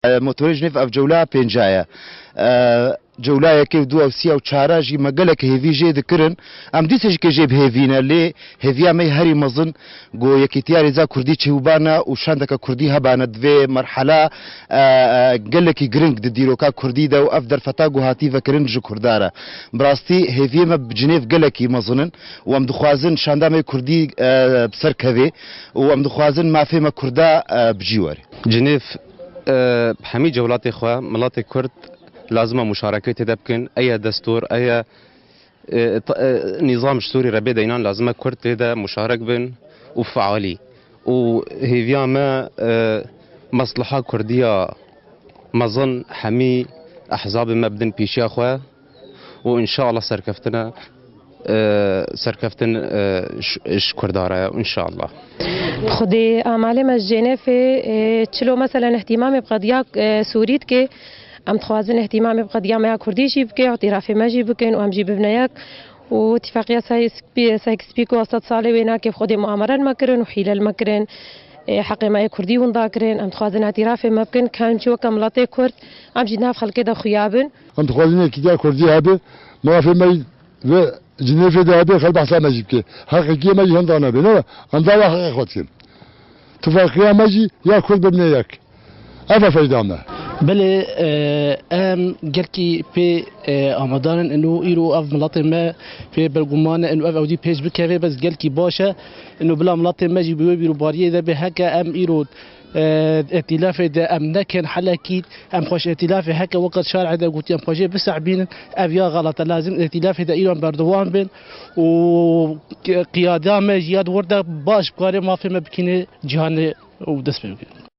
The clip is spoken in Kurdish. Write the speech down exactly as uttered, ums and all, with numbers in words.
E, motorê ji nêv ev cewla pênca ye. E, cewlayekê û du ew sî ew çara jî me gelek hêvî jê dikirin. Em dîse jî kê jê bi hêvî ne, lê hêviya me herî mezin ku Yekîtiya Rêza Kurdî çêbûbane û şandeke Kurdî hebane di vê merhela, e, e, gelekî giring di dîroka Kurdî de û ev derfeta ku hatî vekirin ji Kurda re. Bi rastî hêviyê me bi Cinêv gelekî mezin in û em dixwazin şanda me Kurdî, e, bi ser kevê û em dixwazin mafê me Kurda, e, bi cî were. Cinêv, e, hemî cewlatê xwe, miletê Kurd lazim e muşarekê tê de bikin. Eye destûr, eye, e, t-, e, nîzam ji Sûrî re bê de înan lazim e Kurd tê de muşarek bin û fealî. Û hêviya me, e, mesleha Kurdiya mezin hemî ehzabê me bidin pêşiya xwe. û înşallah serkeftine, e, serkeftin, e, ş-, ji Kurda re ye, înşallah. Xwedê amalê me ji Cenêfê, e, çilo meselen îhtîmamê bi qediya, e, Sûrî dike. Em dixwazin îhtîmamê bi qediya me ya Kurdî jî bike, îtîrafê me jî bikin û em jî bibine yek. Û îtîfaqiya Sykes-Picot, Sykes-Picot sed salê wê nake, bi Xwedê muamere li me kirin û hîle li me kirin. E, heqê me yê Kurdî winda kirin. Em dixwazin îtîrafê me bikin, ka em jî weke miletê Kurd, em jî nav xelkê de xuya bin. Em dixwazin yekîtiya Kurdî hebe, mafê me li Cinêfê de hebe, xel behsa me jî bike. Heqekî me jî hinda nebe, ne? Em dawa heqê xwe dikin. Tifaqiya me jî ya Kurd bibine yek. Ev e feyda me. Belê, e, em gelkî pê, e, amadar in, ino îro ev miletê me pê berguman e, ino ev ewdî pêş bikeve, bes gelkî baş e. Ino bila miletê me jî bi wê bîrobariyê de be, heke em îro, e, îtîlafê de em nekin helekî, em xweş îtîlafê heke weke şarê de gotî, em xwe jê bisehbînin, ev ya xelet e. Lazim îtîlafê de îro em berdewam bin û qiyada me jî ya di wir de baş bikare mafê me bikîne cîhanê û dest pê bike.